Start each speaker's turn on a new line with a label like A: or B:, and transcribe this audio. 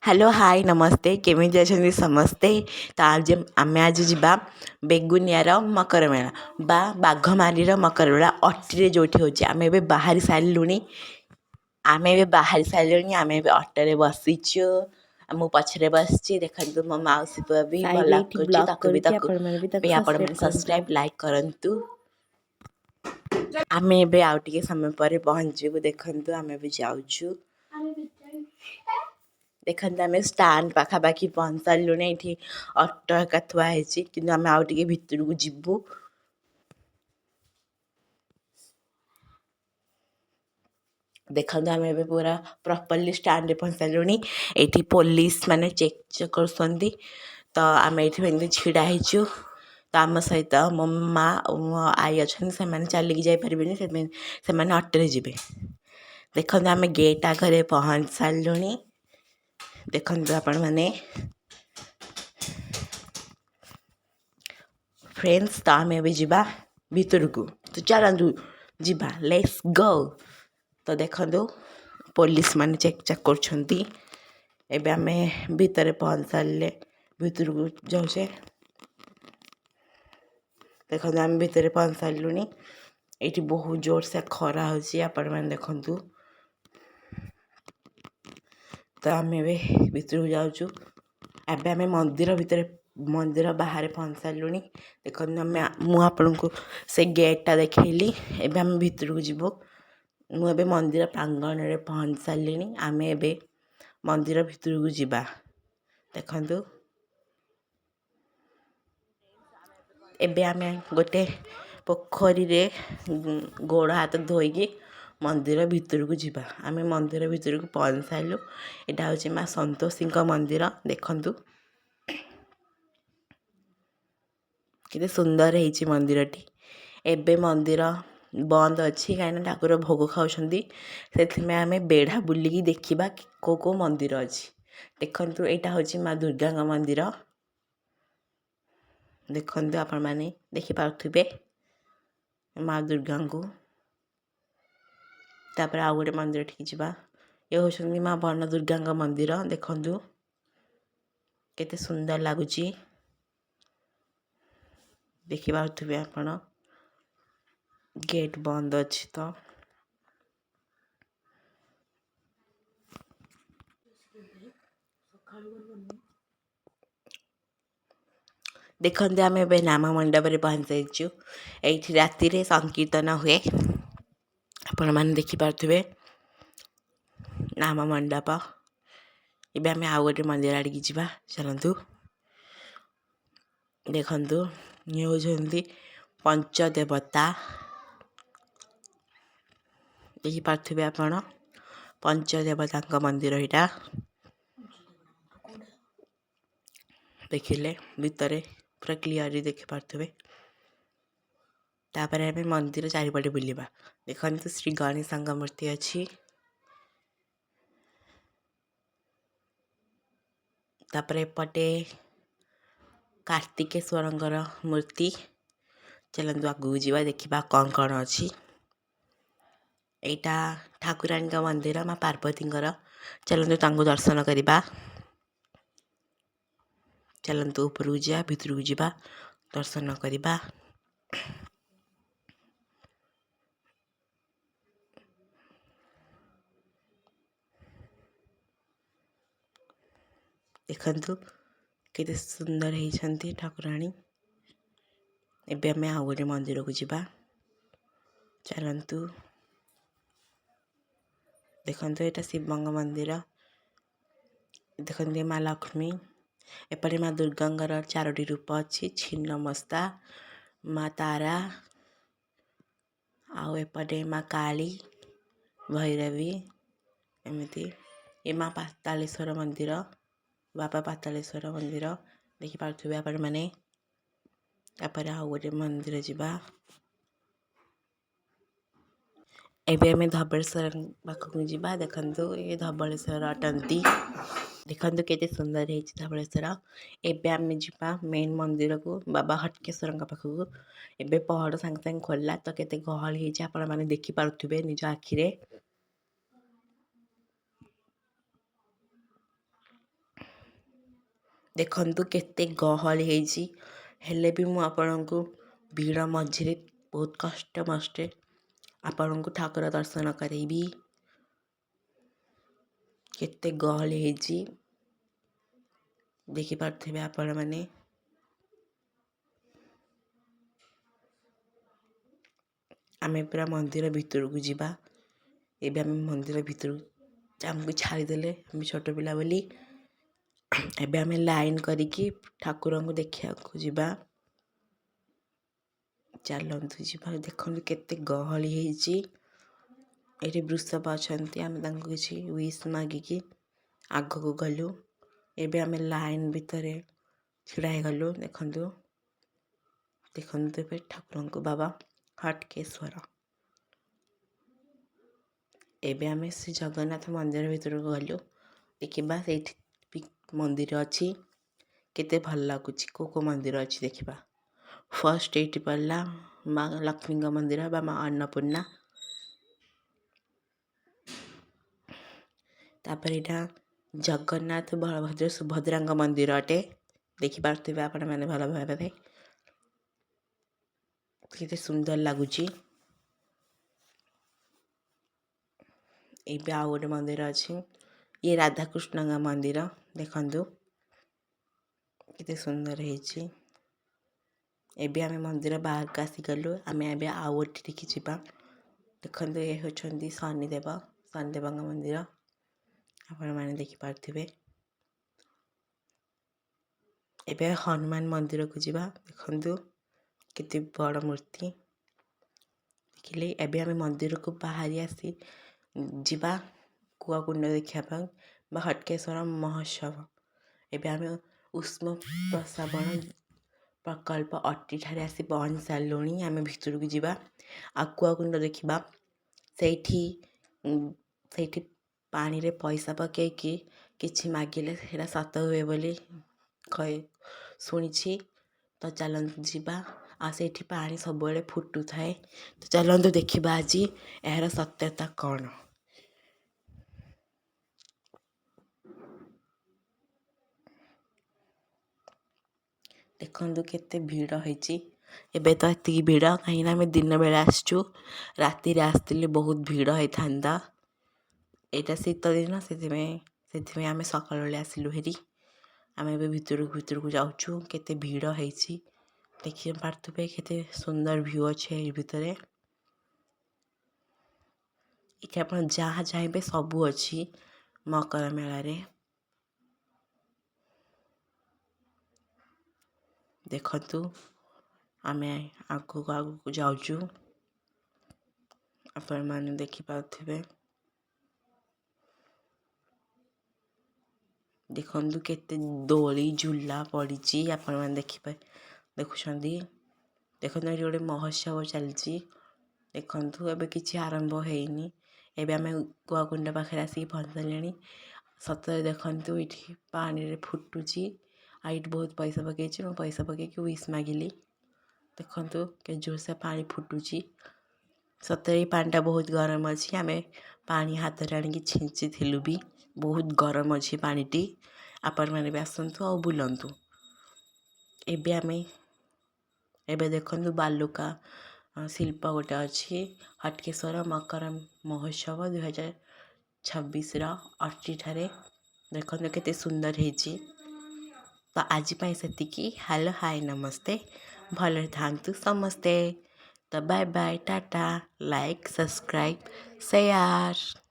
A: Hello high ନମସ୍ତେ, କେମିତି ଅଛନ୍ତି ସମସ୍ତେ? ତ ଆଜି ଆମେ ଆଜି ଯିବା ବେଗୁନିଆର ମକର ମେଳା ବା ବାଘମାରିର ମକର ମେଳା, ଅଟିରେ ଯେଉଁଠି ହେଉଛି। ଆମେ ଏବେ ବାହାରି ସାରିଲୁଣି, ଆମେ ଏବେ ବାହାରି ସାରିଲୁଣି। ଆମେ ଏବେ ଅଟୋରେ ବସିଛୁ, ମୁଁ ପଛରେ ବସିଛି। ଦେଖନ୍ତୁ, ମୋ ମାଉସୀ ପୁଅ ବି
B: ସାଇ
A: ଭଲ
B: ବି ଏଇଠି
A: କରୁଛି।
B: ବ୍ଲଗ୍
A: ତାକୁ ବି
B: କରୁଛି,
A: ତାକୁ
B: ଆପଣମାନେ ବି ତାକୁ
A: ବି
B: ସବସ୍କ୍ରାଇବ୍
A: ଆପଣମାନେ
B: କରନ୍ତୁ।
A: ସବସ୍କ୍ରାଇବ୍ ଲାଇକ୍ କରନ୍ତୁ। ଆମେ ଏବେ ଆଉ ଟିକେ ସମୟ ପରେ ପହଞ୍ଚିବୁ। ଦେଖନ୍ତୁ, ଆମେ ଏବେ ଯାଉଛୁ। ଦେଖନ୍ତୁ, ଆମେ ଷ୍ଟାଣ୍ଡ ପାଖାପାଖି ପହଞ୍ଚି ସାରିଲୁଣି। ଏଇଠି ଅଟୋ ଏକା ଥୁଆ ହେଇଛି, କିନ୍ତୁ ଆମେ ଆଉ ଟିକେ ଭିତରକୁ ଯିବୁ। ଦେଖନ୍ତୁ, ଆମେ ଏବେ ପୁରା ପ୍ରପରଲି ଷ୍ଟାଣ୍ଡରେ ପହଞ୍ଚି ସାରିଲୁଣି। ଏଇଠି ପୋଲିସ ମାନେ ଚେକ୍ ଚେକ୍ କରୁଛନ୍ତି। ତ ଆମେ ଏଇଠି ଏମିତି ଛିଡ଼ା ହେଇଛୁ। ତ ଆମ ସହିତ ମୋ ମା ଆଉ ମୋ ଆଈ ଅଛନ୍ତି, ସେମାନେ ଚାଲିକି ଯାଇପାରିବେନି, ସେଥିପାଇଁ ସେମାନେ ଅଟୋରେ ଯିବେ। ଦେଖନ୍ତୁ, ଆମେ ଗେଟ୍ ଆଗରେ ପହଞ୍ଚି ସାରିଲୁଣି। ଦେଖନ୍ତୁ ଆପଣମାନେ ଫ୍ରେଣ୍ଡସ୍, ତ ଆମେ ଏବେ ଯିବା ଭିତରକୁ। ତ ଚାଲନ୍ତୁ ଯିବା, let's go. ତ ଦେଖନ୍ତୁ, ପୋଲିସ ମାନେ ଚେକ୍ ଚାକ୍ କରୁଛନ୍ତି। ଏବେ ଆମେ ଭିତରେ ପହଞ୍ଚି ସାରିଲେ ଭିତରକୁ ଯାଉଛେ। ଦେଖନ୍ତୁ, ଆମେ ଭିତରେ ପହଞ୍ଚି ସାରିଲୁଣି। ଏଇଠି ବହୁତ ଜୋରସେ ଖରା ହେଉଛି, ଆପଣମାନେ ଦେଖନ୍ତୁ। ତ ଆମେ ଏବେ ଭିତରକୁ ଯାଉଛୁ। ଏବେ ଆମେ ମନ୍ଦିର ଭିତରେ, ମନ୍ଦିର ବାହାରେ ପହଞ୍ଚି ସାରିଲୁଣି। ଦେଖନ୍ତୁ, ଆମେ ମୁଁ ଆପଣଙ୍କୁ ସେ ଗେଟ୍ଟା ଦେଖେଇଲି। ଏବେ ଆମେ ଭିତରକୁ ଯିବୁ। ମୁଁ ଏବେ ମନ୍ଦିର ପ୍ରାଙ୍ଗଣରେ ପହଞ୍ଚି ସାରିଲିଣି। ଆମେ ଏବେ ମନ୍ଦିର ଭିତରକୁ ଯିବା। ଦେଖନ୍ତୁ, ଏବେ ଆମେ ଗୋଟେ ପୋଖରୀରେ ଗୋଡ଼ ହାତ ଧୋଇକି ମନ୍ଦିର ଭିତରକୁ ଯିବା। ଆମେ ମନ୍ଦିର ଭିତରକୁ ପହଞ୍ଚି ସାରିଲୁ। ଏଇଟା ହେଉଛି ମା ସନ୍ତୋଷୀଙ୍କ ମନ୍ଦିର। ଦେଖନ୍ତୁ, କେତେ ସୁନ୍ଦର ହେଇଛି ମନ୍ଦିରଟି। ଏବେ ମନ୍ଦିର ବନ୍ଦ ଅଛି, କାହିଁକିନା ଠାକୁର ଭୋଗ ଖାଉଛନ୍ତି। ସେଥିପାଇଁ ଆମେ ବେଢ଼ା ବୁଲିକି ଦେଖିବା କେଉଁ କେଉଁ ମନ୍ଦିର ଅଛି। ଦେଖନ୍ତୁ, ଏଇଟା ହେଉଛି ମା ଦୁର୍ଗାଙ୍କ ମନ୍ଦିର। ଦେଖନ୍ତୁ, ଆପଣମାନେ ଦେଖିପାରୁଥିବେ ମା ଦୁର୍ଗାଙ୍କୁ। ତାପରେ ଆଉ ଗୋଟେ ମନ୍ଦିର ଠିକି ଯିବା। ଏ ହେଉଛନ୍ତି ମା ବନ ଦୁର୍ଗାଙ୍କ ମନ୍ଦିର। ଦେଖନ୍ତୁ, କେତେ ସୁନ୍ଦର ଲାଗୁଛି, ଦେଖିପାରୁଥିବେ ଆପଣ। ଗେଟ୍ ବନ୍ଦ ଅଛି ତ। ଦେଖନ୍ତୁ, ଆମେ ଏବେ ନାମ ମଣ୍ଡପରେ ପହଞ୍ଚି ଯାଇଛୁ। ଏଇଠି ରାତିରେ ସଂକୀର୍ତ୍ତନ ହୁଏ। ଆପଣମାନେ ଦେଖିପାରୁଥିବେ ନାମ ମଣ୍ଡପ। ଏବେ ଆମେ ଆଉ ଗୋଟେ ମନ୍ଦିର ଆଡ଼ିକି ଯିବା, ଚାଲନ୍ତୁ। ଦେଖନ୍ତୁ, ଇଏ ହେଉଛନ୍ତି ପଞ୍ଚଦେବତା। ଦେଖିପାରୁଥିବେ ଆପଣ ପଞ୍ଚଦେବତାଙ୍କ ମନ୍ଦିର ଏଇଟା। ଦେଖିଲେ ଭିତରେ ପୁରା କ୍ଲିଅରଲି ଦେଖିପାରୁଥିବେ। ତାପରେ ଆମେ ମନ୍ଦିର ଚାରିପଟେ ବୁଲିବା। ଦେଖନ୍ତୁ, ଶ୍ରୀ ଗଣେଶଙ୍କ ମୂର୍ତ୍ତି ଅଛି। ତାପରେ ଏପଟେ କାର୍ତ୍ତିକେଶ୍ୱରଙ୍କର ମୂର୍ତ୍ତି। ଚାଲନ୍ତୁ ଆଗକୁ ଯିବା, ଦେଖିବା କ'ଣ କ'ଣ ଅଛି। ଏଇଟା ଠାକୁରାଣୀଙ୍କ ମନ୍ଦିର, ମା ପାର୍ବତୀଙ୍କର। ଚାଲନ୍ତୁ ତାଙ୍କୁ ଦର୍ଶନ କରିବା। ଚାଲନ୍ତୁ ଉପରକୁ ଯିବା, ଭିତରକୁ ଯିବା, ଦର୍ଶନ କରିବା। ଦେଖନ୍ତୁ, କେତେ ସୁନ୍ଦର ହେଇଛନ୍ତି ଠାକୁରାଣୀ। ଏବେ ଆମେ ଆଉ ଗୋଟେ ମନ୍ଦିରକୁ ଯିବା, ଚାଲନ୍ତୁ। ଦେଖନ୍ତୁ, ଏଇଟା ଶିବଙ୍କ ମନ୍ଦିର। ଦେଖନ୍ତୁ, ମା ଲକ୍ଷ୍ମୀ। ଏପଟେ ମା ଦୁର୍ଗାଙ୍କର ଚାରୋଟି ରୂପ ଅଛି, ଛିନ୍ନମସ୍ତା, ମା ତାରା, ଆଉ ଏପଟେ ମା କାଳୀ, ଭୈରବୀ, ଏମିତି। ଏ ମା ପାତାଳେଶ୍ୱର ମନ୍ଦିର, ବାବା ପାତାଳେଶ୍ୱର ମନ୍ଦିର, ଦେଖିପାରୁଥିବେ ଆପଣମାନେ। ତାପରେ ଆଉ ଗୋଟେ ମନ୍ଦିର ଯିବା। ଏବେ ଆମେ ଧବଳେଶ୍ୱର ପାଖକୁ ଯିବା। ଦେଖନ୍ତୁ, ଏ ଧବଳେଶ୍ୱର ଅଟନ୍ତି। ଦେଖନ୍ତୁ, କେତେ ସୁନ୍ଦର ହେଇଛି ଧବଳେଶ୍ୱର। ଏବେ ଆମେ ଯିବା ମେନ୍ ମନ୍ଦିରକୁ, ବାବା ହଟକେଶ୍ୱରଙ୍କ ପାଖକୁ। ଏବେ ପହଡ଼ ସାଙ୍ଗେ ସାଙ୍ଗେ ଖୋଲିଲା, ତ କେତେ ଗହଳି ହେଇଛି ଆପଣମାନେ ଦେଖିପାରୁଥିବେ ନିଜ ଆଖିରେ। ଦେଖନ୍ତୁ କେତେ ଗହଳି ହେଇଛି, ହେଲେ ବି ମୁଁ ଆପଣଙ୍କୁ ଭିଡ଼ ମଝିରେ ବହୁତ କଷ୍ଟ ମଷ୍ଟେ ଆପଣଙ୍କୁ ଠାକୁର ଦର୍ଶନ କରେଇବି। କେତେ ଗହଳି ହେଇଛି ଦେଖିପାରୁଥିବେ ଆପଣମାନେ। ଆମେ ପୁରା ମନ୍ଦିର ଭିତରକୁ ଯିବା। ଏବେ ଆମେ ମନ୍ଦିର ଭିତରକୁ ଆମକୁ ଛାଡ଼ିଦେଲେ, ଆମେ ଛୋଟ ପିଲା ବୋଲି। ଏବେ ଆମେ ଲାଇନ୍ କରିକି ଠାକୁରଙ୍କୁ ଦେଖିବାକୁ ଯିବା। ଚାଲନ୍ତୁ ଯିବା। ଦେଖନ୍ତୁ କେତେ ଗହଳି ହେଇଛି। ଏଇଠି ବୃଷଭ ଅଛନ୍ତି, ଆମେ ତାଙ୍କୁ କିଛି ୱିଶ୍ ମାଗିକି ଆଗକୁ ଗଲୁ। ଏବେ ଆମେ ଲାଇନ୍ ଭିତରେ ଛିଡ଼ା ହେଇଗଲୁ। ଦେଖନ୍ତୁ, ଦେଖନ୍ତୁ ଏବେ ଠାକୁରଙ୍କୁ, ବାବା ହଟକେଶ୍ୱର। ଏବେ ଆମେ ଶ୍ରୀ ଜଗନ୍ନାଥ ମନ୍ଦିର ଭିତରକୁ ଗଲୁ। ଦେଖିବା ସେଇଠି ବି ମନ୍ଦିର ଅଛି, କେତେ ଭଲ ଲାଗୁଛି। କେଉଁ କେଉଁ ମନ୍ଦିର ଅଛି ଦେଖିବା। ଫାର୍ଷ୍ଟ ଏଇଠି ପଡ଼ିଲା ମା ଲକ୍ଷ୍ମୀଙ୍କ ମନ୍ଦିର ବା ମା ଅନ୍ନପୂର୍ଣ୍ଣା। ତାପରେ ଏଇଟା ଜଗନ୍ନାଥ, ବଳଭଦ୍ର, ସୁଭଦ୍ରାଙ୍କ ମନ୍ଦିର ଅଟେ। ଦେଖିପାରୁଥିବେ ଆପଣମାନେ ଭଲ ଭାବରେ, କେତେ ସୁନ୍ଦର ଲାଗୁଛି। ଏବେ ଆଉ ଗୋଟେ ମନ୍ଦିର ଅଛି, ଇଏ ରାଧାକୃଷ୍ଣଙ୍କ ମନ୍ଦିର। ଦେଖନ୍ତୁ କେତେ ସୁନ୍ଦର ହେଇଛି। ଏବେ ଆମେ ମନ୍ଦିର ବାହାରକୁ ଆସିଗଲୁ। ଆମେ ଏବେ ଆଉ ଗୋଟେ ଯିବା। ଦେଖନ୍ତୁ, ଏ ହେଉଛନ୍ତି ଶନିଦେବ, ଶନିଦେବଙ୍କ ମନ୍ଦିର ଆପଣମାନେ ଦେଖିପାରୁଥିବେ। ଏବେ ହନୁମାନ ମନ୍ଦିରକୁ ଯିବା। ଦେଖନ୍ତୁ କେତେ ବଡ଼ ମୂର୍ତ୍ତି ଦେଖିଲେ। ଏବେ ଆମେ ମନ୍ଦିରକୁ ବାହାରି ଆସି ଯିବା କୁଆକୁଣ୍ଡ ଦେଖିବା ପାଇଁ ବା ହଟକେଶ୍ୱର ମହୋତ୍ସବ। ଏବେ ଆମେ ଉଷ୍ମ ପ୍ରସାବଣ ପ୍ରକଳ୍ପ ଅଟିଠାରେ ଆସି ପହଞ୍ଚି ସାରିଲୁଣି। ଆମେ ଭିତରକୁ ଯିବା ଆଉ କୁଆକୁଣ୍ଡ ଦେଖିବା। ସେଇଠି ପାଣିରେ ପଇସା ପକେଇକି କିଛି ମାଗିଲେ ସେଇଟା ସତ ହୁଏ ବୋଲି କହି ଶୁଣିଛି। ତ ଚାଲନ୍ତୁ ଯିବା। ଆଉ ସେଇଠି ପାଣି ସବୁବେଳେ ଫୁଟୁଥାଏ। ତ ଚାଲନ୍ତୁ ଦେଖିବା ଆଜି ଏହାର ସତ୍ୟତା କ'ଣ। ଦେଖନ୍ତୁ କେତେ ଭିଡ଼ ହେଇଛି। ଏବେ ତ ଏତିକି ଭିଡ଼ କାହିଁକିନା ଆମେ ଦିନ ବେଳେ ଆସିଛୁ, ରାତିରେ ଆସିଥିଲେ ବହୁତ ଭିଡ଼ ହେଇଥାନ୍ତା। ଏଇଟା ଶୀତ ଦିନ, ସେଥିପାଇଁ ଆମେ ସକାଳ ବେଳେ ଆସିଲୁ ହେରି। ଆମେ ଏବେ ଭିତରକୁ ଯାଉଛୁ। କେତେ ଭିଡ଼ ହେଇଛି ଦେଖିପାରୁଥିବେ। କେତେ ସୁନ୍ଦର ଭ୍ୟୁ ଅଛି ଏଇ ଭିତରେ। ଏଠି ଆପଣ ଯାହା ଚାହିଁବେ ସବୁ ଅଛି ମକର ମେଳାରେ। ଦେଖନ୍ତୁ, ଆମେ ଆଗକୁ ଆଗକୁ ଯାଉଛୁ, ଆପଣମାନେ ଦେଖିପାରୁଥିବେ। ଦେଖନ୍ତୁ କେତେ ଦୋଳି ଝୁଲା ପଡ଼ିଛି, ଆପଣମାନେ ଦେଖୁଛନ୍ତି। ଦେଖନ୍ତୁ, ଏଠି ଗୋଟେ ମହୋତ୍ସବ ଚାଲିଛି। ଦେଖନ୍ତୁ, ଏବେ କିଛି ଆରମ୍ଭ ହେଇନି। ଏବେ ଆମେ କୁଆକୁଣ୍ଡ ପାଖରେ ଆସିକି ପହଞ୍ଚିସାରିଲେଣି। ସତରେ ଦେଖନ୍ତୁ, ଏଇଠି ପାଣିରେ ଫୁଟୁଛି। ଆଉ ଏଇଠି ବହୁତ ପଇସା ପକେଇଛି ମୁଁ, ପଇସା ପକେଇକି ୱିଶ୍ ମାଗିଲି। ଦେଖନ୍ତୁ କେତେ ଜୋରସେ ପାଣି ଫୁଟୁଛି। ସତରେ ଏଇ ପାଣିଟା ବହୁତ ଗରମ ଅଛି। ଆମେ ପାଣି ହାତରେ ଆଣିକି ଛିଞ୍ଚିଥିଲୁ ବି, ବହୁତ ଗରମ ଅଛି ପାଣିଟି। ଆପଣମାନେ ବି ଆସନ୍ତୁ ଆଉ ବୁଲନ୍ତୁ। ଏବେ ଦେଖନ୍ତୁ ବାଲୁକା ଶିଳ୍ପ ଗୋଟେ ଅଛି। ହଟକେଶ୍ୱର ମକର ମହୋତ୍ସବ 2026ର ଅଟିଠାରେ ଦେଖନ୍ତୁ କେତେ ସୁନ୍ଦର ହେଇଛି। ତ ଆଜି ପାଇଁ ସେତିକି। ହ୍ୟାଲୋ, ହାଏ, ନମସ୍ତେ, ଭଲରେ ଥାନ୍ତୁ ସମସ୍ତେ। ତ bye bye, tata, like, subscribe, share.